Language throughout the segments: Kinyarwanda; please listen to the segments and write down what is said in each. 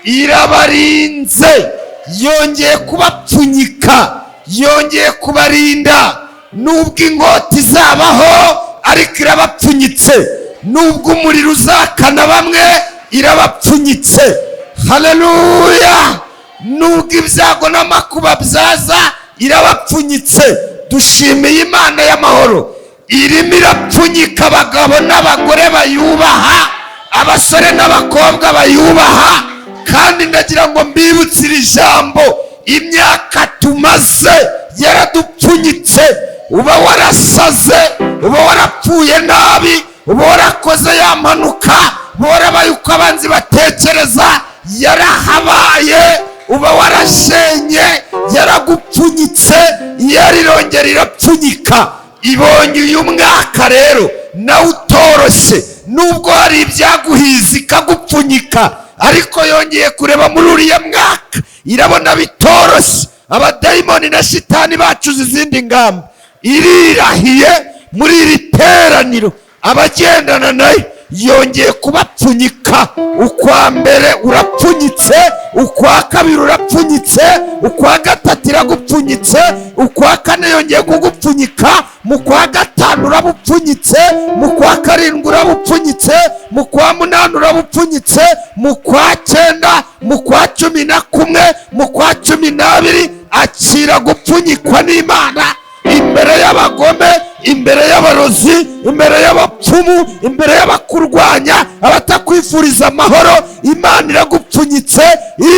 Irabarinze, yongeye kubapfunyika, yongeye kubarinda. Nubwo inkota izabaho ariko irabapfunyitse, nubwo umuriro uzakana bamwe irabapfunyitse. Haleluya! Nubwo ibyago n'amakuba byaza irabapfunyitse. Dushimiye Imana y'amahoro irimo irapfunyika abagabo n'abagore bayubaha, abasore n'abakobwa bayubaha. Kandi ndagira ngo mbibutse iri jambo, imyaka tumaze yaradupfunyitse. Uba warasaze, uba warapfuye nabi, uba warakoze ya mpanuka, uba warabaye uko abanzi batekereza, yarahabaye. Uba warashenye, yaragupfunyitse, yarirongera irapfunyika. Ibonye uyu mwaka rero nawe utoroshye, nubwo hari ibyaguhiza ikagupfunyika, ariko yongeye kureba muri uriya mwaka irabona bitoroshye. Abadayimoni na shitani bacuze izindi ngamba. Irirahiye muri iri teraniro abagendana nayo yongeye kubapfunyika. Ukwa mbere urapfunyitse, ukwa kabiri urapfunyitse, ukwa gatatu iragupfunyitse, ukwa kane yongeye kugupfunyika, mu kwa gatanu urabupfunyitse, mu kwa karindwi urabupfunyitse, mu kwa munani urabupfunyitse, mu kwa cyenda, mu kwa 11, mu kwa 12. Akira gupfunyikwa n'Imana imbere y'abagome, imbere y'abarozi, imbere y'abapfumu, imbere y'abakurwanya, abatakwifuriza amahoro. Imana iragupfunyitse,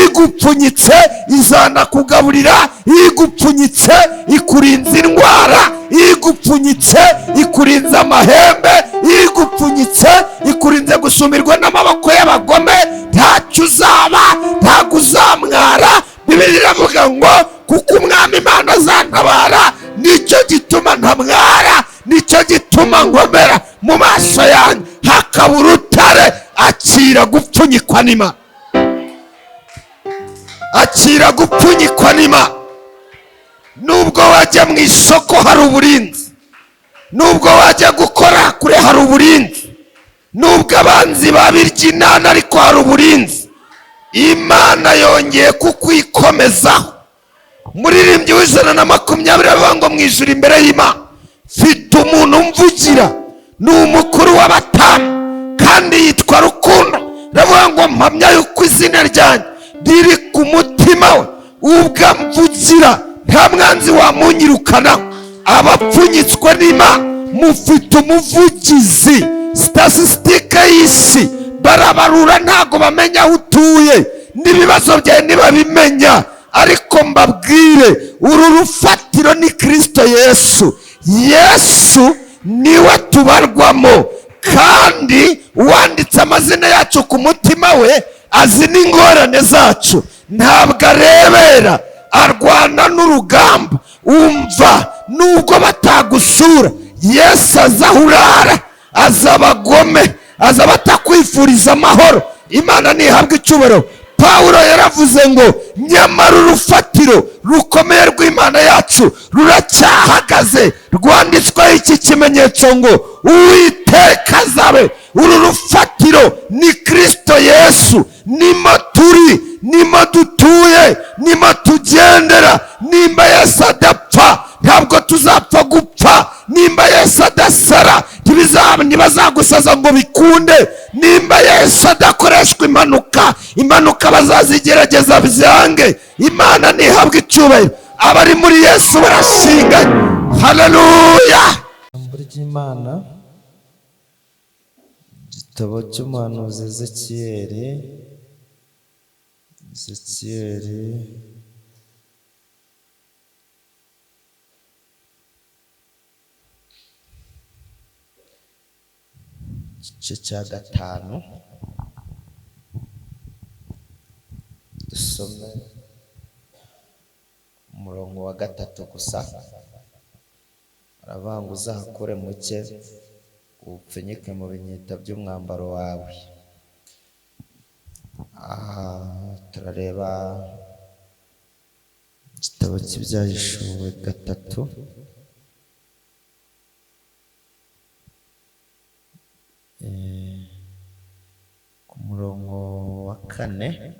igupfunyitse izanakugaburira, igupfunyitse ikurinze indwara, igupfunyitse ikurinze amahembe, igupfunyitse ikurinze gusumirwa n'amaboko y'abagome. Ntacyo uzaba, ntabwo uzamwara. Bibiliya iravuga ngo kuko Umwami Imana azantabara, nicyo gituma ntamwara, nicyo gituma nkomera, mu maso yanjye hakaba urutare. Akira gupfunyikwa n'Imana, akira gupfunyikwa n'Imana. Nubwo wajya mu isoko hari uburinzi, nubwo wajya gukora kure hari uburinzi, nubwo abanzi babirya inana ariko hari uburinzi. Imana yongeye kukwikomezaho. Muririmbyi w'120 avuga ngo mu ijuru imbere y'Imana mfite umuntu umvugira, ni umukuru w'abatanu kandi yitwa Rukundo. Aravuga ngo mpamya yuko izina ryanjye riri ku mutima we, ubwo amvugira nta mwanzi wamunyirukana. Abapfunyitswe n'Imana mufite umuvugizi. Statisitike y'isi barabarura, ntago bamenya aho utuye n'ibibazo byawe ntibabimenya, ariko mbabwire uru rufatiro ni Kristo Yesu. Yesu niwe tubarwamo, kandi uwanditse amazina yacu ku mutima we azi n'ingorane zacu, ntabwo arebera, arwana n'urugamba. Umva, nubwo batagusura, Yesu aza aho urara, aza abagome, aza batakwifuriza amahoro. Imana ntihabwe icyubahiro. Pawulo yaravuze ngo nyamara urufatiro rukomeye rw'Imana yacu ruracyahagaze, rwanditsweho iki kimenyetso ngo Uwiteka azabe. Uru rufatiro ni Kristo Yesu, nimo turi, nimo dutuye, nimo tugendera. Nimba Yesu adapfa ntabwo tuzapfa gupfa, nimba Yesu adasara ntibazagusaza ngo bikunde, nimba Yesu adakoreshwa impanuka, impanuka bazazigerageza byange. Imana ntihabwe icyubahiro. Abari muri Yesu barashinganye. Haleluya! Ijambo ry'Imana, igitabo cy'umuhanuzi Ezekiyeli, Ezekiyeli igice cya 5, dusome umurongo wa 3 gusa. Aravuga ngo uzahakure muke upfunyike mu binyita by'umwambaro wawe. Turareba igitabo cy'Ibyahishuwe 3, ku murongo wa 4.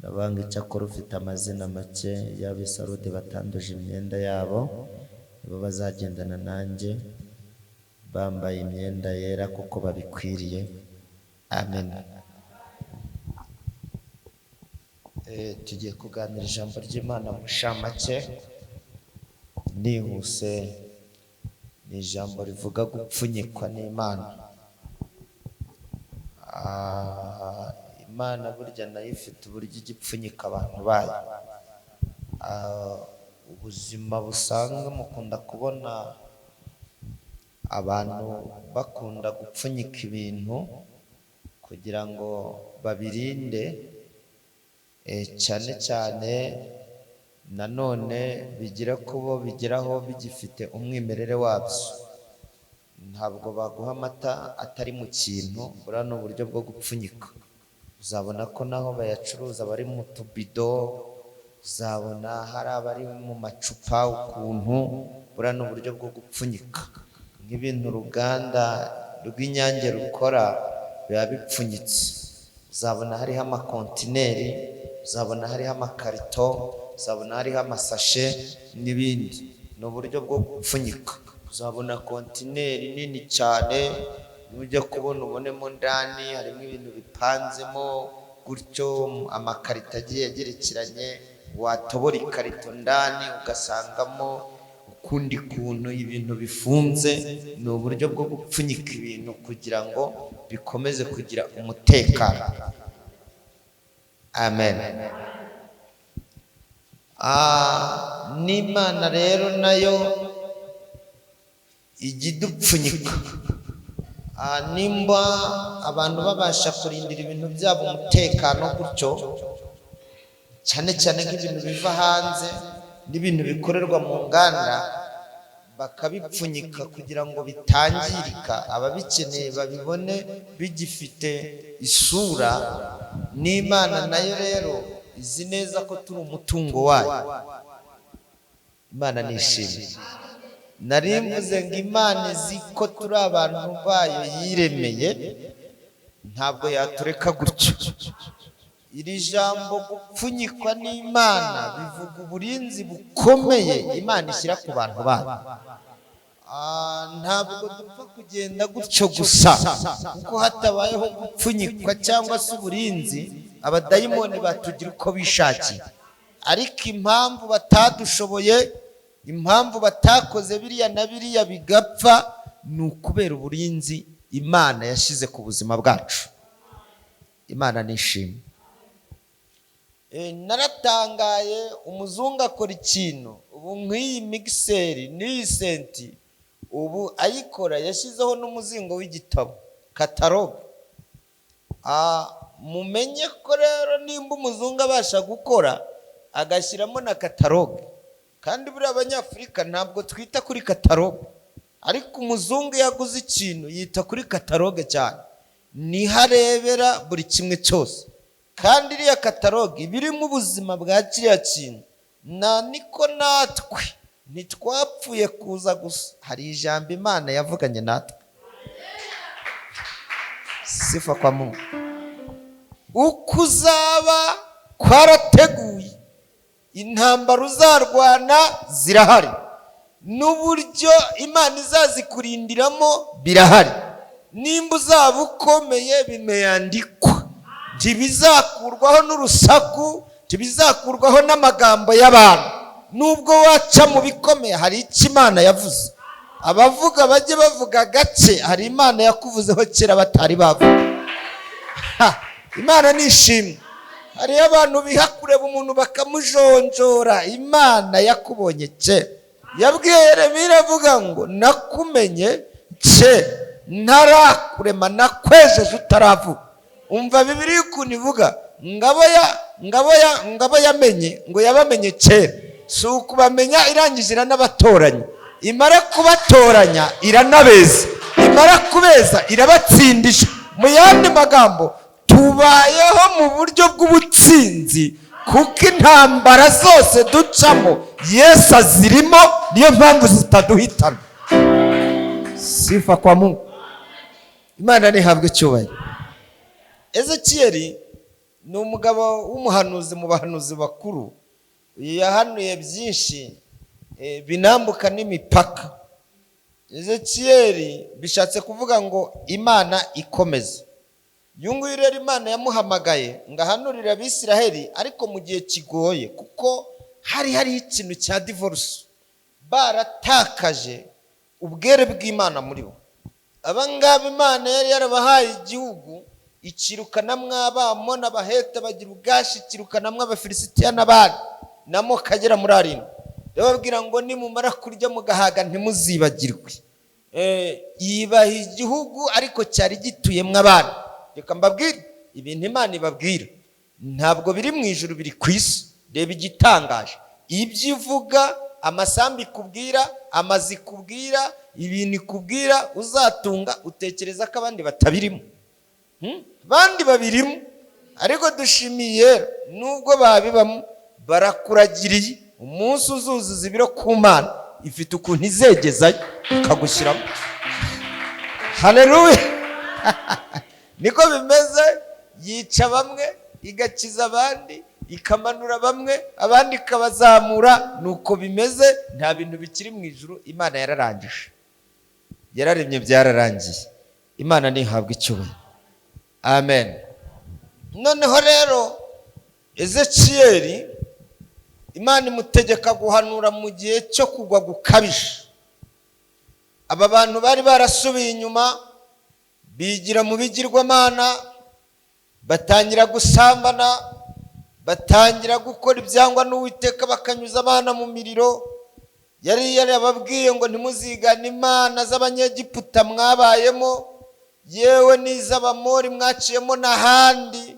Ndabanga icyakora ufite amazina make y'Abisarudi batanduje imyenda yabo, nibo bazagendana nanjye bambaye imyenda yera kuko babikwiriye. Amen. Tugiye kuganira ijambo ry'Imana mu nshamake nihuse. Ni ijambo rivuga gupfunyikwa n'Imana. Imana burya nayo ifite uburyo ijya ipfunyika abantu bayo. Ubuzima busanzwe mukunda kubona abantu bakunda gupfunyika ibintu kugira ngo babirinde, cyane cyane nanone bigira kubo bigeraho bigifite umwimerere wabyo. Ntabwo baguha amata atari mu kintu, buriya ni uburyo bwo gupfunyika. Uzabona ko naho bayacuruza bari mu tubido, uzabona hari abari mu macupa ukuntu, buriya ni uburyo bwo gupfunyika. Nk'ibintu uruganda rw'Inyange rukora biba bipfunyitse. Uzabona hariho amakontineri, uzabona hariho amakarito, uzabona hariho amasashe n'ibindi. Ni uburyo bwo gupfunyika. Uzabona kontineri nini cyane, nujya kubona ubonemo ndani harimo ibintu bipanzemo gutyo, amakarito agiye agerekeranye, watobora ikarito ndani ugasangamo ukundi kuntu ibintu bifunze. Ni uburyo bwo gupfunyika ibintu kugira ngo bikomeze kugira umutekano. Amen. N'Imana rero nayo ijya idupfunyika. Nimba abantu babasha kurindira ibintu byabo umutekano gutyo, cyane cyane nk'ibintu biva hanze n'ibintu bikorerwa mu nganda, bakabipfunyika kugira ngo bitangirika, ababikeneye babibone bigifite isura. N'Imana nayo rero izi neza ko turi umutungo wayo. Imana nishimye. Nari mvuze ngo Imana izi ko turi abantu bayo yiremeye, ntabwo yatureka gutyo. Iri jambo gupfunyikwa n'Imana bivuga uburinzi bukomeye Imana ishyira ku bantu bayo. Ntabwo dupfa kugenda gutyo gusa, kuko hatabayeho gupfunyikwa cyangwa se uburinzi, abadayimoni batugira uko bishakiye. Ariko impamvu batadushoboye, impamvu batakoze biriya na biriya bigapfa, ni ukubera uburinzi Imana yashyize ku buzima bwacu. Imana nishimwe. Naratangaye, umuzungu akora ikintu ubu nk'iyi mixer n'iyi synthé, ubu ayikora yashyizeho n'umuzingo w'igitabo, catalogue. Mumenye ko rero nimba umuzungu abasha gukora agashyiramo na catalogue, kandi buriya Abanyafurika ntabwo twita kuri catalogue, ariko umuzungu iyo aguze ikintu yita kuri catalogue cyane, niho arebera buri kimwe cyose. Kandi iriya catalogue iba irimo ubuzima bwa kiriya kintu. Na niko natwe ntitwapfuye kuza gusa, hari ijambo Imana yavuganye natwe. Sifa kwa Mungu. Uko uzaba kwarateguye, intambara uzarwana zirahari, n'uburyo Imana izazikurindiramo birahari. Nimba uzaba ukomeye bimeyandikwa, ntibizakurwaho n'urusaku, ntibizakurwaho n'amagambo y'abantu. Nubwo waca mu bikomeye, hari icyo Imana yavuze. Abavuga bajye bavuga gake, hari Imana yakuvuzeho kera batari bavuga. Imana nishimwe. Hariyo abantu biha kureba umuntu bakamujonjora. Imana yakubonye kera. Yabwiye Yeremiya iravuga ngo nakumenye kera ntarakurema, nakwejeje utaravuga. Umva Bibiliya ukuntu ivuga, ngabo yamenye, ngo yabamenye kera. Si ukubamenya irangije iranabatoranya, imara kubatoranya iranabeza, imara kubeza irabatsindisha. Mu yandi magambo, tubayeho mu buryo bw'ubutsinzi, kuko intambara zose ducamo Yesu azirimo, niyo mpamvu zitaduhitana. Sifa kwa Mungu. Imana ntihabwe icyubahiro. Ezekiyeli Ni umugabo w'umuhanuzi mu bahanuzi bakuru. Uyu yahanuye byinshi binambuka n'imipaka. Ezekiyeli bishatse kuvuga ngo Imana ikomeza. Uyu nguyu rero Imana yamuhamagaye ngo ahanurire Abisiraheli, ariko mu gihe kigoye, kuko hari hariho ikintu cya divorce, baratakaje ubwere bw'Imana muri bo. Aba ngaba Imana yari yarabahaye igihugu, ikirukanamwo Abamoni, Abaheta, bagira ubwashi, ikirukanamwo Abafilisitiya n'abandi n'amoko agera muri arindwi. Irababwira ngo nimumara kurya mugahaga ntimuzibagirwe. Yibaha igihugu ariko cyari gituyemwo abana. Reka mbabwire ibintu Imana ibabwira, ntabwo biri mu ijuru, biri ku isi. Reba igitangaje, ibyo ivuga, amasambu ikubwira, amazu ikubwira, ibintu ikubwira uzatunga, utekereza ko abandi batabirimo? Abandi babirimo, ariko dushimiye nubwo babibamo barakuragiriye. Umunsi uzuzuza ibiro ku Mana, ifite ukuntu izegezayo ikagushyiramo. Haleluya! Niko bimeze, yica bamwe igakiza abandi, ikamanura bamwe abandi ikabazamura. Nuko bimeze, nta bintu bikiri mu ijuru. Imana yararangije, yararemye, byararangiye. Imana ntihabwa icyubahiro, amen. Noneho rero Ezekiyeli Imana imutegeka guhanura mu gihe cyo kugwa gukabije. Aba bantu bari barasubiye inyuma, bigira mu bigirwamana, batangira gusambana, batangira gukora ibyangwa n'Uwiteka, bakanyuza abana mu miriro. Yari yarababwiye ngo ntimuzigane imana z'Abanyegiputa mwabayemo, yewe n'iz'Abamori mwaciyemo n'ahandi,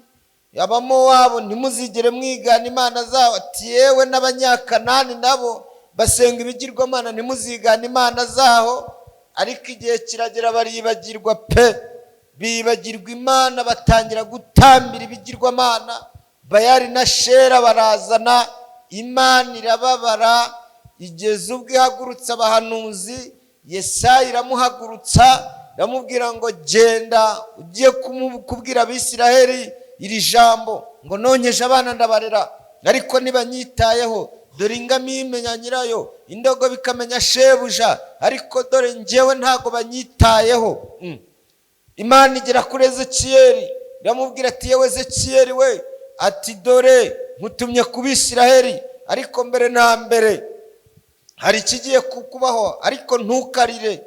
Abamowabu ntimuzigere mwigana imana zabo. Ati yewe n'Abanyakanani nabo basenga ibigirwamana, ntimuzigane imana zaho. Ariko igihe kiragera baribagirwa pe, bibagirwa Imana, batangira gutambira ibigirwamana. Bayali na Shera barazana, Imana irababara, igeze ubwo ihagurutsa abahanuzi. Yesaya iramuhagurutsa, iramubwira ngo genda ugiye kubwira Abisiraheli iri jambo ngo nonkeje abana ndabarera, ariko ntibanyitayeho. Dore ingamiya imenya nyirayo, indogobe ikamenya shebuja, ariko dore njyewe ntago banyitayeho. Imana igera kuri Ezekiyeli, iramubwira ati yewe Ezekiyeli we, ati dore nkutumye ku Bisiraheli, ariko mbere na mbere hari ikigiye kukubaho, ariko ntukarire,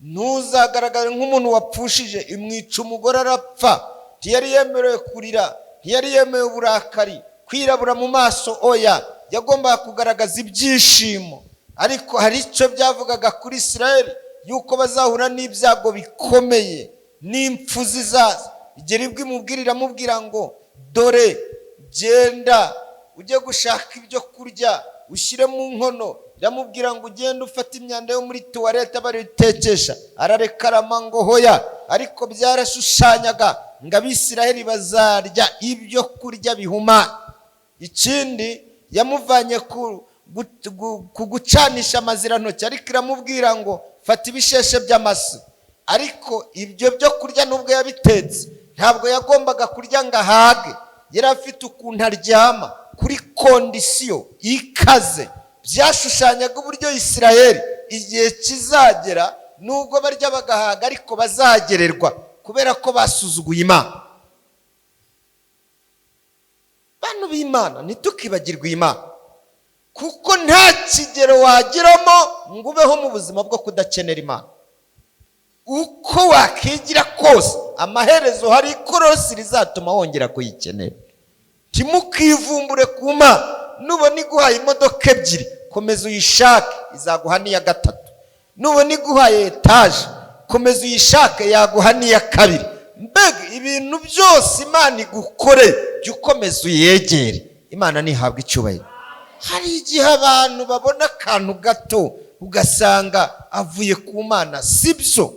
ntuzagaragare nk'umuntu wapfushije. Imwica umugore arapfa, ntiyari yemerewe kurira, ntiyari yemerewe uburakari, kwirabura mu maso oya, yagombaga kugaragaza ibyishimo. Ariko hari icyo byavugaga kuri Isiraheli, yuko bazahura n'ibyago bikomeye n'impfu zizaza. Igera ibwo imubwira, iramubwira ngo dore genda ujye gushaka ibyo kurya ushyire mu nkono. Iramubwira ngo ugende ufate imyanda yo muri tuwarete baritekesha. Ararekarama ngo hoya, ariko byarashushanyaga ngo Abisiraheli bazarya ibyo kurya bihuma. Ikindi yamuvanye ku gucanisha amazirantoki, ariko iramubwira ngo fata ibisheshe by'amase. Ariko ibyo byo kurya nubwo yabitetse, ntabwo yagombaga kurya ngo ahage, yari afite ukuntu aryama kuri condition ikaze. Byashushanyaga uburyo Isiraheli igihe kizagera, nubwo barya bagahaga, ariko bazagererwa kubera ko basuzuguye Imana. Bantu b'Imana, ntitukibagirwe Imana, kuko nta kigero wageramo ngo ubeho mu buzima bwo kudakenera Imana. Uko wakigira kose, amaherezo hari ikorosi rizatuma wongera kuyikenera. Ntimukivumbure ku Mana. Nubona iguhaye imodoka ebyiri, komeza uyishake, izaguha n'iya gatatu. Nubona iguhaye etaje, komeza uyishake, yaguha n'iya kabiri. Mbega ibintu byose Imana igukoreye, jya ukomeza uyegere. Imana ntihabwe icyubahiro. Hari igihe abantu babona akantu gato ugasanga avuye ku Mana. Si byo,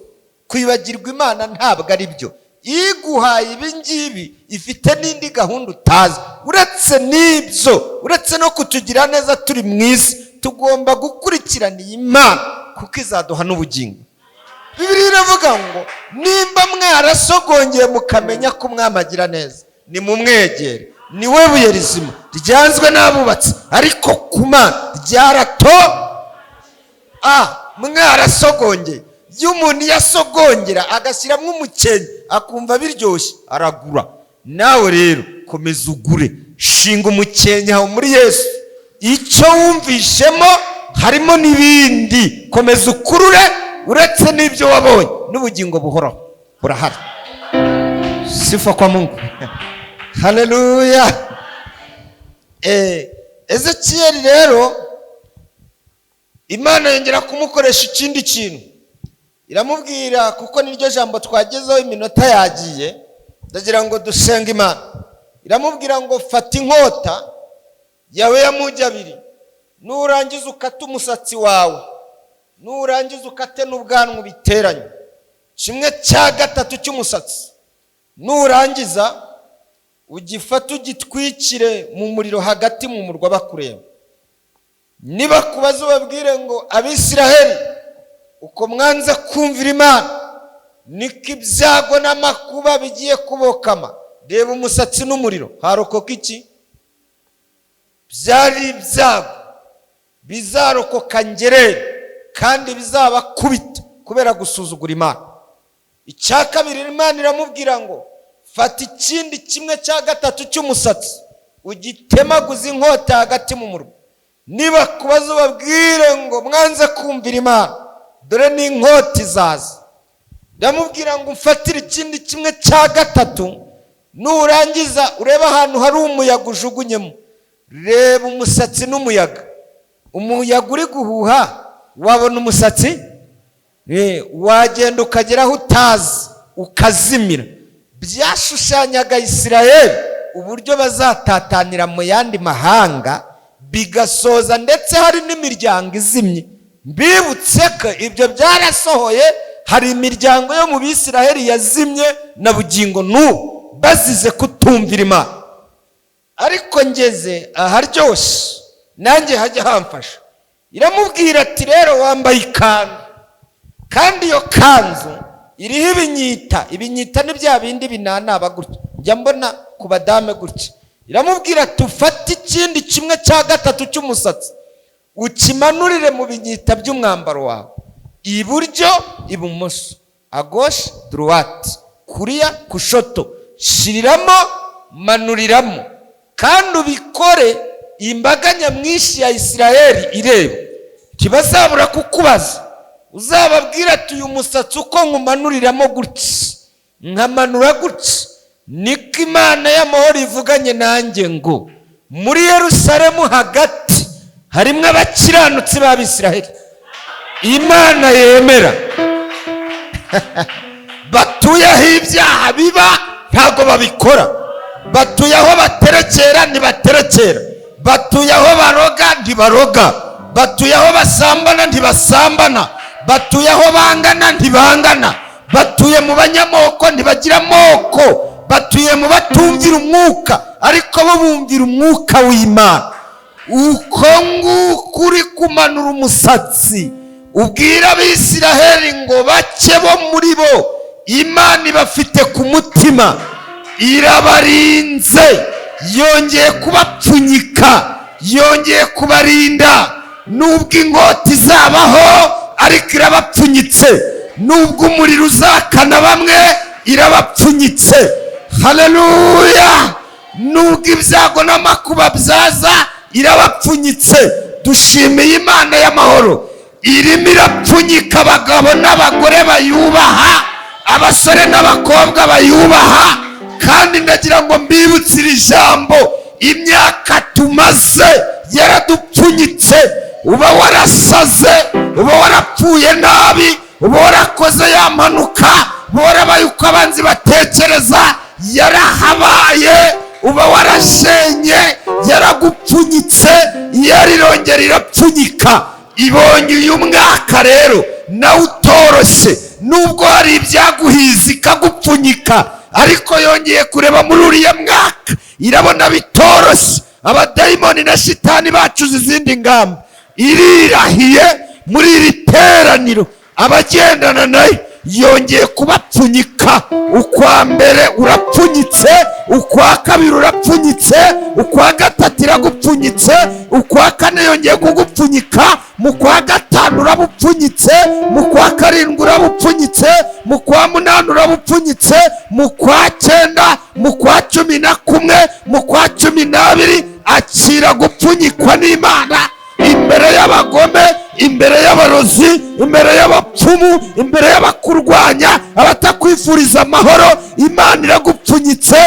kwibagirwa Imana ntabwo ari byo. Iguhaye ibi ngibi ifite n'indi gahunda utazi. Uretse n'ibyo, uretse no kutugira neza turi mu isi, tugomba gukurikirana iyi Mana kuko izaduha n'ubugingo. Bibiliya iravuga ngo nimba mwarasogongeye mukamenya ko umwami agira neza, Ni mumwegere, ni we buye rizima ryanzwe n'abubatsi, ariko ku Mana ryarato a mwarasogongeye. Iyo umuntu yasogongera agashyiramo umukenke akumva biryoshye, aragura. Nawe rero komeza ugure, shinga umukenke aho muri Yesu. Icyo wumvishemo harimo n'ibindi, komeza ukurure. Uretse n'ibyo wabonye, n'ubugingo buhoraho burahari. Sifa kwa Mungu, haleluya. Ezekiyeli rero Imana yongera kumukoresha ikindi kintu, iramubwira, kuko niryo jambo twagezeho, iminota yagiye, ndagira ngo dusenge Imana. Iramubwira ngo: "Fata inkota yawe y'amugi abiri, nurangiza ukate umusatsi wawe, nurangiza ukate n'ubwanwa, ubiteranye kimwe cya gatatu cy'umusatsi, nurangiza ugifate ugitwikire mu muriro hagati mu murwa bakureba. Niba kubaza ubabwire ngo: 'Abisiraheli, uko mwanze kumvira Imana, niko ibyago n'amakuba bigiye kubokama.'" Reba umusatsi n'umuriro, harokoka iki? Byari ibyago bizarokoka ngerere kandi bizabakubita kubera gusuzugura Imana. Icya kabiri, Imana iramubwira ngo: "Fata ikindi kimwe cya gatatu cy'umusatsi, ugitemaguze inkota hagati mu murwa. Niba kubaza ubabwire ngo: 'Mwanze kumvira Imana, dore n'inkota izaza.'" Ndamubwira ngo: "Umfatire ikindi kimwe cya gatatu, nurangiza urebe ahantu hari umuyaga ujugunyemo." Reba umusatsi n'umuyaga. Umuyaga uri guhuha, wabona umusatsi? Wagenda ukagera aho utazi ukazimira. Byashushanyaga Isirayeli uburyo bazatatanira mu yandi mahanga, bigasoza ndetse hari n'imiryango izimye. Mbibutse ko ibyo byarasohoye, hari imiryango yo mu Bisiraheli yazimye na bugingo n'ubu bazize kutumvira Imana. Ariko ngeze aharyoshye, nanjye hajya hamfasha. Iramubwira ati: "Rero wambaye ikanzu, kandi iyo kanzu iriho ibinyita." Ibinyita ni bya bindi binanaba gutya, njya mbona ku badame gutya. Iramubwira ati: "Ufate ikindi kimwe cya gatatu cy'umusatsi, ukimanurire mu binyita by'umwambaro wawe, iburyo, ibumoso, à gauche, droite, kulia, kushoto, shiriramo, manuriramo, kandi ubikore imbaga nyamwinshi ya Isirayeli ireba. Ntibazabura kukubaza. Uzababwira ati: 'Uyu musatsi uko nkumanuriramo gutya, nkamanura gutya, niko Imana y'amahoro ivuganye nanjye ngo muri Yerusalemu hagati harimo abakiranutsi b'Abisiraheli Imana yemera, batuye aho ibyaha biba ntabwo babikora, batuye aho baterekera ntibaterekera, batuye aho baroga ntibaroga, batuye aho basambana ntibasambana, batuye aho bangana ntibangana, batuye mu banyamoko ntibagira amoko, batuye mu batumvira umwuka, ariko bo bumvira umwuka w'Imana. Uko nguko uri kumanura umusatsi, ubwira Abisiraheli ngo bake bo muri bo Imana ibafite ku mutima, irabarinze, yongeye kubapfunyika, yongeye kubarinda. Nubwo inkota izabaho, ariko irabapfunyitse. Nubwo umuriro uzakana bamwe, irabapfunyitse. Haleluya! Nubwo ibyago n'amakuba byaza, irabapfunyitse." Dushimiye Imana y'amahoro irimo irapfunyika abagabo n'abagore bayubaha, abasore n'abakobwa bayubaha. Kandi ndagira ngo mbibutse iri jambo: imyaka tumaze yaradupfunyitse. Uba warasaze, uba warapfuye nabi, uba warakoze ya mpanuka, uba warabaye uko abanzi batekereza, yarahabaye. Uba warashenye, yaragupfunyitse, yarirongera irapfunyika. Ibonye uyu mwaka rero nawe utoroshye, nubwo hari ibyaguhiza ikagupfunyika, ariko yongeye kureba muri uriya mwaka irabona bitoroshye, abadayimoni na shitani bacuze izindi ngamba. Irirahiye muri iri teraniro, abagendana nayo Yongeye kubapfunyika. Ukwa mbere urapfunyitse, ukwa kabiri urapfunyitse, ukwa gatatu iragupfunyitse, ukwa kane yongeye kugupfunyika, mu kwa gatanu urabupfunyitse, mu kwa karindwi urabupfunyitse, mu kwa munani urabupfunyitse, mu kwa cyenda, mu kwa 11, mu kwa 12. Akira gupfunyikwa n'Imana imbere y'abagome, imbere y'abarozi, imbere y'abapfumu, imbere y'abakurwanya, abatakwifuriza amahoro. Imana iragupfunyitse,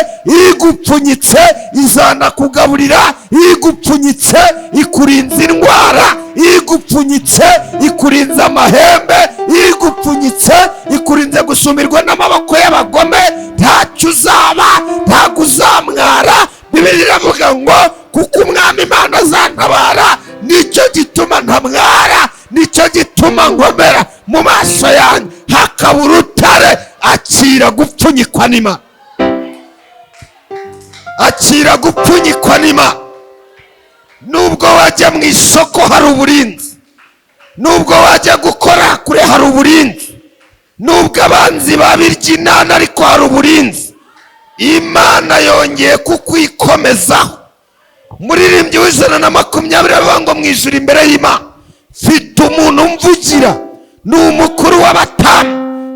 igupfunyitse izanakugaburira, igupfunyitse ikurinze indwara, igupfunyitse ikurinze amahembe, igupfunyitse ikurinze gusumirwa n'amaboko y'abagome. Ntacyo uzaba, ntabwo uzamwara. Bibiliya iravuga ngo kuko Umwami Imana azantabara, nicyo gituma ntamwara, nicyo gituma nkomera, mu maso yanjye hakaba urutare. Akira gupfunyikwa n'Imana, akira gupfunyikwa n'Imana. Nubwo wajya mu isoko hari uburinzi, nubwo wajya gukora kure hari uburinzi, nubwo abanzi babirya inana ariko hari uburinzi. Imana yongeye kukwikomezaho. Muririmbyi w'120 aravuga ngo mu ijuru imbere y'Imana mfite umuntu umvugira, ni umukuru w'abatanu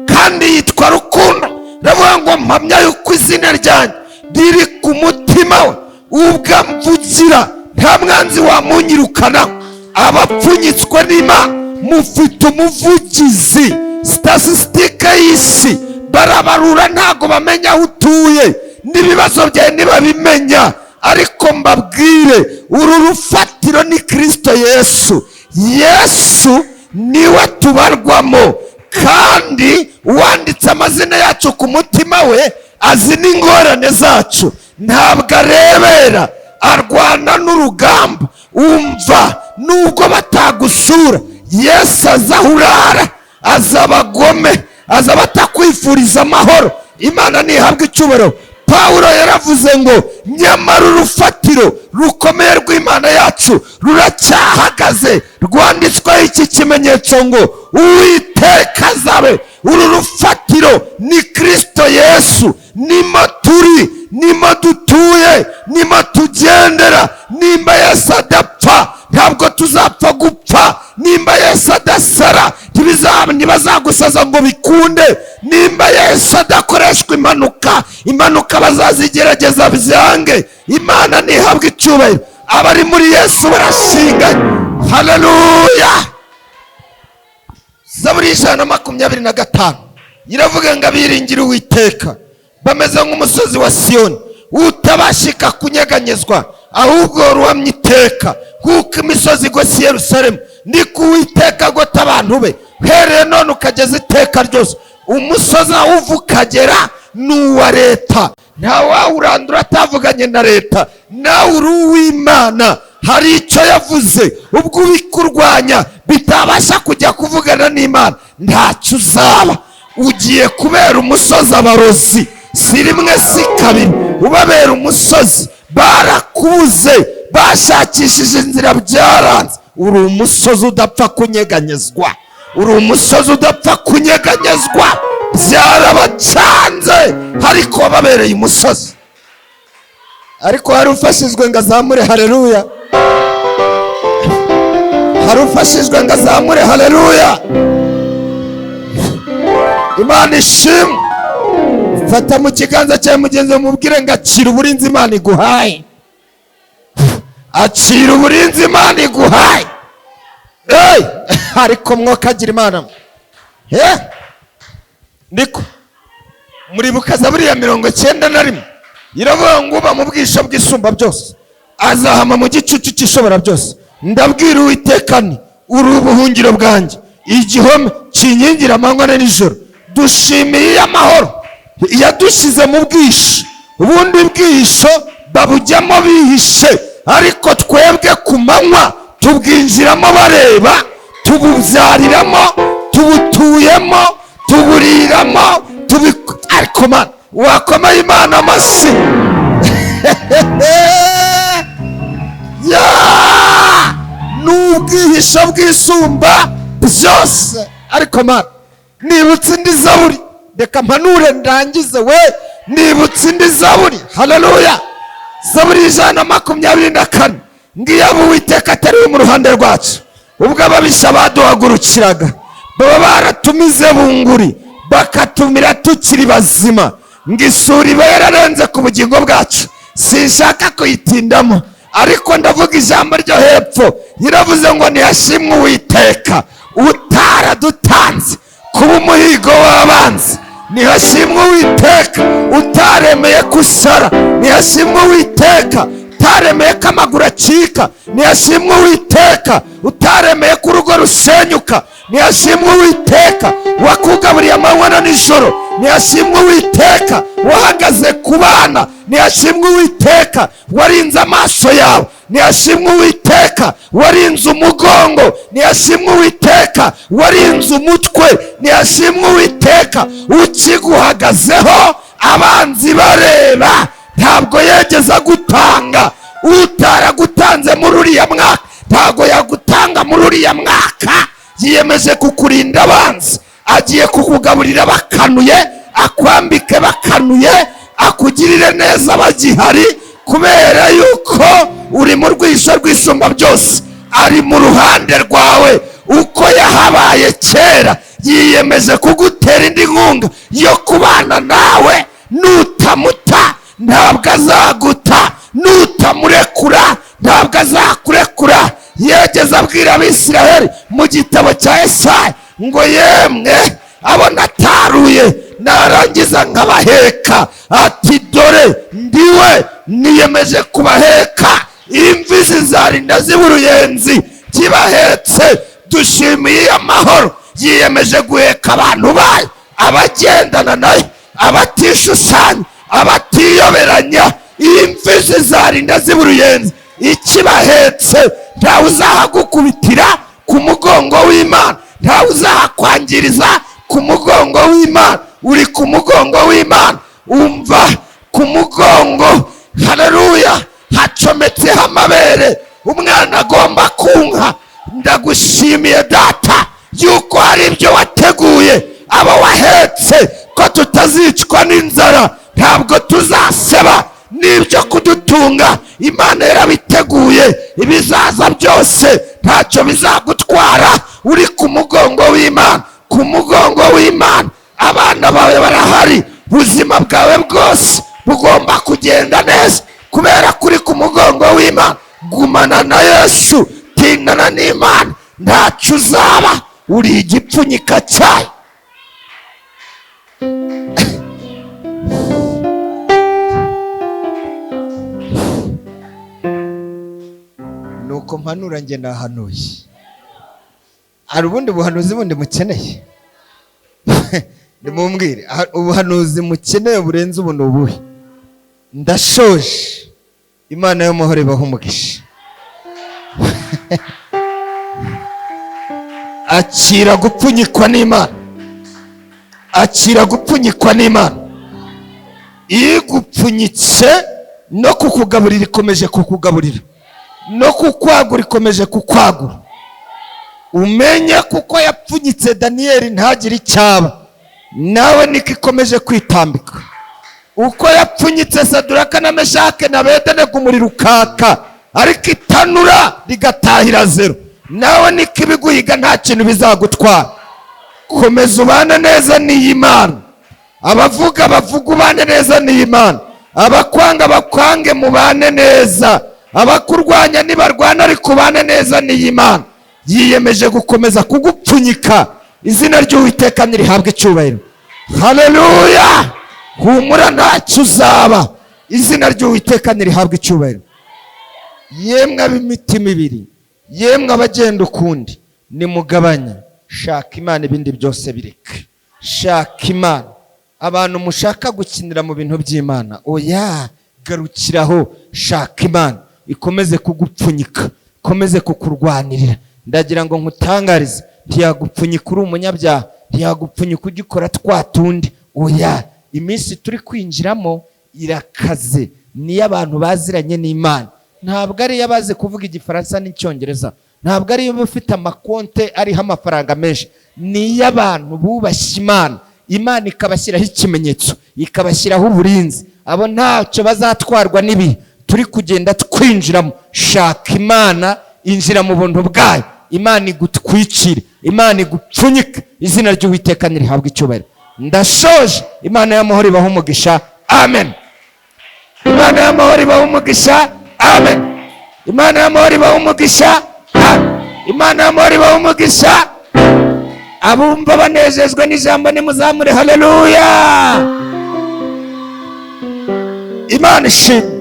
kandi yitwa Rukundo. Aravuga ngo mpamya yuko izina ryanjye riri ku mutima we, ubwo amvugira nta mwanzi wamunyirukana. Abapfunyitswe n'Imana mufite umuvugizi. Statisitike y'isi barabarura, ntago bamenya aho utuye n'ibibazo byawe ntibabimenya, ariko mbabwire uru rufatiro ni Kristo Yesu. Yesu niwe tubarwamo, kandi uwanditse amazina yacu ku mutima we azi n'ingorane zacu, ntabwo arebera, arwana n'urugamba. Umva, nubwo batagusura, Yesu aza aho urara, aza abagome, aza abatakwifuriza amahoro. Imana ntihabwe icyubahiro. Pawulo yaravuze ngo nyamara urufatiro rukomeye rw'Imana yacu ruracyahagaze, rwanditsweho iki kimenyetso ngo Uwiteka azabe. Uru rufatiro ni Kristo Yesu, nimo turi, nimo dutuye, nimo tugendera. Nimba Yesu adapfa ntabwo tuzapfa gupfa, nimba Yesu adasara ntibazagusaza ngo bikunde, nimba Yesu adakoreshwa impanuka, impanuka bazazigerageza byange. Imana ntihabwe icyubahiro. Abari muri Yesu barashinganye. Haleluya. Zaburi 125 iravuga ngo abiringira Uwiteka bameze nk'umusozi wa Siyoni utabashika kunyeganyezwa, ahubwo ruhamye iteka. Kuko imisozi igose i Yerusalemu, niko Uwiteka agota abantu be, uhereye none ukageza iteka ryose. Umusozi aho uva ukagera ni uwa leta, nta wawurandura atavuganye na leta. Nawe uri uw'Imana, hari icyo yavuze. Ubwo ubikurwanya bitabasha kujya kuvugana n'Imana, ntacyo uzaba. Ugiye kubera umusozi abarozi, si rimwe si kabiri ubabera umusozi. Barakubuze, bashakishije inzira byaranze. Uri umusozi udapfa kunyeganyezwa, uri umusozi udapfa kunyeganyezwa. Byarabacanze ariko wababereye umusozi. Ariko hari ufashijwe ngo azamure haleluya, hari ufashijwe ngo azamure haleluya. Imana ishimwe. Fata mu kiganza cyawe mugenzi, mubwire ngo akira uburinzi Imana iguhaye, akira uburinzi Imana iguhaye. Ariko mwokagira Imana niko muribuka Zaburi ya 91 iravuga ngo uba mu bwisho bw'Isumba byose azahama mu gicucu cy'Ishobora byose. Ndabwira Uwiteka nti uri ubuhungiro bwanjye, igihome kinkingira amanywa na nijoro. Dushimiye amahoro yadushyize mu bwisho. Ubundi bwisho babujyamo bihishe, ariko twebwe ku manywa tubwinjiramo bareba, tububyariramo, tubutuyemo, tuburiramo, ariko Mana wakomeye Imana amashyi. Ni ubwihisho bw'Isumba byose. Ariko Mana Nibutse indi zaburi, reka mpanure ndangize we. Nibutse indi zaburi, haleluya, zaburi 124, ngiyo abo Uwiteka atari mu ruhande rwacu, ubwo ababisha baduhagurukiraga baba baratumize bunguri bakatumira tukiri bazima, ngo isuri iba yararenze ku bugingo bwacu. Sinshaka kuyitindamo, ariko ndavuga ijambo ryo hepfo. Yiravuze ngo ntiyashimwe Uwiteka utaradutanze kuba umuhigo w'abanzi, ntihashimwe Uwiteka utaremeye kusara, ntihashimwe Uwiteka utaremeye ko amaguru acika, ntihashimwe Uwiteka utaremeye ko urugo rusenyuka, ntihashimwe Uwiteka wakugaburiye amanywa na nijoro, ntihashimwe Uwiteka wahagaze ku bana, ntihashimwe Uwiteka warinze amaso yawe, ntihashimwe Uwiteka warinze umugongo, ntihashimwe Uwiteka warinze umutwe, ntihashimwe Uwiteka ukiguhagazeho abanzi bareba, ntabwo yegeza gutanga. Utaragutanze muri uriya mwaka ntabwo yagutanga muri uriya mwaka. Yiyemeje kukurinda abanzi, agiye kukugaburira bakanuye, akwambike bakanuye, akugirire neza bagihari, kubera yuko uri mu rwisho rw'isumba byose, ari mu ruhande rwawe. Uko yahabaye kera, yiyemeje kugutera indi nkunga yo kubana nawe. Nutamuta ntabwo azaguta, nutamurekura ntabwo azakurekura. Yegeze abwira Abisiraheli mu gitabo cya Yesaya ngo yemwe abo nataruye narangiza nkabaheka, ati dore ndiwe niyemeje kubaheka, imvi zizarinda ziba uruyenzi kibahetse. Dushimiye amahoro yiyemeje guheka abantu bayo, abagendana nayo, abatishushanya, abatiyoberanya. Imvi zizarinda ziba uruyenzi ikibahetse. Ntawe uzahagukubitira ku mugongo w'Imana, ntawe uzahakwangiriza ku mugongo w'Imana. Uri ku mugongo w'Imana, umva ku mugongo, haleluya, hacometseho amabere umwana agomba kunka. Ndagushimiye data yuko hari ibyo wateguye abo wahetse, ko tutazicwa n'inzara, ntabwo tuzaseba, n'ibyo kudutunga Imana yarabiteguye. Ibizaza byose ntacyo bizagutwara, uri ku mugongo w'Imana. Ku mugongo w'Imana abana bawe barahari, ubuzima bwawe bwose bugomba kugenda neza kubera kuri ku mugongo w'Imana. Gumana na Yesu, tindana n'Imana, ntacyo uzaba, uri igipfunyika cyayo. Nuko mpanura nge nahanuye. Hari ubundi buhanuzi bundi mukeneye? Nimumbwire ubuhanuzi mukeneye burenze ubu ni ubuhe? Ndashoje. Imana y'amahoro ibahe umugisha. Akira gupfunyikwa n'Imana, akira gupfunyikwa n'Imana. Igupfunyitse no kukugaburira ikomeje kukugaburira, no kukwagura ikomeje kukwagura. Umenye kuko yapfunyitse Daniyeli ntagire icyaba, nawe niko ikomeje kwitambika. Uko yapfunyitse Saduraka na Meshake na Abedenego umuriro ukaka, ariko itanura rigatahira zero, nawe niko ibiguhiga nta kintu bizagutwara. Komeza ubane neza n'iyi Mana. Abavuga bavuga ubane neza n'iyi Mana, abakwanga bakwange mubane neza, abakurwanya nibarwana ariko ubane neza n'iyi Mana. Yiyemeje gukomeza kugupfunyika. Izina ry'Uwiteka nirihabwe icyubahiro. Haleluya! Humura ntacyo uzaba. Izina ry'Uwiteka nirihabwe icyubahiro. Yemwe ab'imitima ibiri, yemwe abagenda ukundi, nimugabanye. Shaka Imana, ibindi byose bireke. Shaka Imana. Abantu mushaka gukinira mu bintu by'Imana, oya, garukiraho. Shaka Imana ikomeze kugupfunyika, ikomeze kukurwanirira. Ndagira ngo nkutangarize, ntiyagupfunyika uri umunyabyaha, ntiyagupfunyika ugikora twa tundi. Oya, iminsi turi kwinjiramo irakaze, niyo abantu baziranye n'Imana. Ntabwo ari abazi kuvuga Igifaransa n'Icyongereza, ntabwo ari bafite amakonte ariho amafaranga menshi, Ni iy'abantu bubashye Imana, Imana ikabashyiraho ikimenyetso, ikabashyiraho uburinzi. Abo ntacyo bazatwarwa n'ibihe turi kugenda twinjiramo. Shaka Imana, injira mu buntu bwayo, Imana igutwikire, Imana igupfunyike. Izina ry'Uwiteka ntirihabwe icyubahiro. Ndashoje. Imana y'amahoro ibaha umugisha. Amen. Imana y'amahoro ibaha umugisha. Amen. Imana y'amahoro ibaha umugisha. Amen. Imana y'amahoro ibaha umugisha. Abumva banezezwa n'ijambo nimuzamure haleluya. Imana ishimwe.